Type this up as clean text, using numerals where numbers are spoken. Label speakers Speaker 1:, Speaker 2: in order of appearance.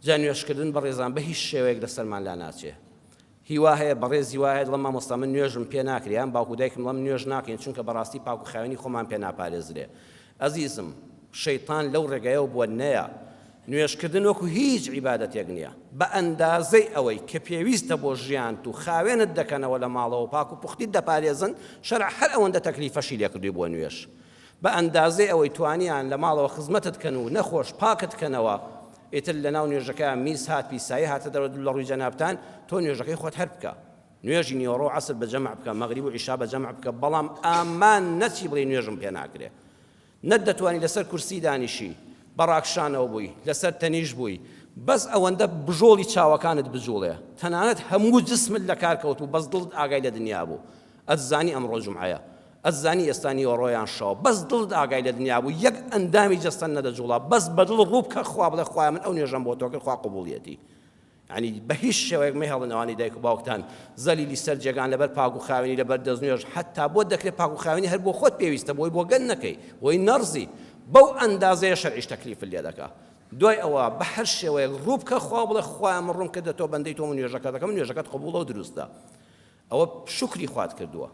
Speaker 1: جا نوێژکردن بەڕێزان بە هیچ شێوەیەک لەسەرمان لا ناچێ. هیوا هەیە بەڕێزی وا هەیە دەڵێم مامۆستا من نوێژم پێ ناکرێ یان باوک و دایکم دەڵێم نوێژ ناکەین چونکە بەڕاستی پاک و خاوێنی خۆمان پێ ناپارێزرێ. ئەزیزم شەیتان لەو ڕێگایەوە بووە نەیە. نوێژکردن وەکو هیچ عیبادەتێک نییە. بە ئەندازەی ئەوەی کە پێویستە بۆ ژیانت و خاوێنت دەکەنەوە لە ماڵەوە پاک و پوختیت دەپارێزن، شەرع هەر ئەوەندە تەکلیفەشی لێکردووی بۆ نوێژ. بە ئەندازەی ئەوەی توانیان لە ماڵەوە خزمەتت کەن و نەخۆش پاکت کەنەوە، ئیتر لەناو نوێژەکەیا میز هات پیسایی هاتە دەرەوە لە ڕووی جەنابتان، تۆ نوێژەکەی خۆت هەر بکە. نوێژی نیوەڕۆ و عەسر بە جەمع بکە، مەغریب و عیشا بە جەمع بکە، بەڵام ئامان نەچی بڵێی نوێژم پێ ناکرێ. نەتدەتوانی لەسەر کورسی دانیشی، بە ڕاکشانەوە بووی، لەسەر تەنیشت بووی، بەس ئەوەندە بژۆڵی چاوەکانت بجوڵێ، تەنانەت هەموو جسمت لەکار کەوتبوو بەس دڵت ئاگای لە دنیا بوو، ئەتزانی ئەمڕۆ جومعەیە، ئەتزانی ئێستا نیوەڕۆ یان شەوە، بەس دڵت ئاگای لە دنیا بوو، یەک ئەندامی جەستەت نەدەجوڵا، بەس بە دڵ ڕوو بکە خوا بڵێ خوایە من ئەو نوێژەم بۆ تۆ کرد خوا قبوڵیەتی. یانی بە هیچ شێوەیەک مەهێڵن ئەوانەی دایک و باوکتان زەلیلی سەر جێگان لەبەر پاک و خاوێنی لەبەر دەستنوێژ حەتا بۆت دەکرێت پاک و خاوێنی هەر بۆ خۆت پێویستە بۆی بۆگەن نەکەی بۆی نەڕزی بەو ئەندازەیە شەرعیش تەکلیفت لێ دەکا دوای ئەوە بە هەر شێوەیەک ڕوو بکە خوا بڵێ خوایە من ڕووم کردە تۆ بەندەی تۆم و نوێژەکە دەکەم نوێژەکەت قبوڵە و دروستە ئەوە شوکری خوات کردووە.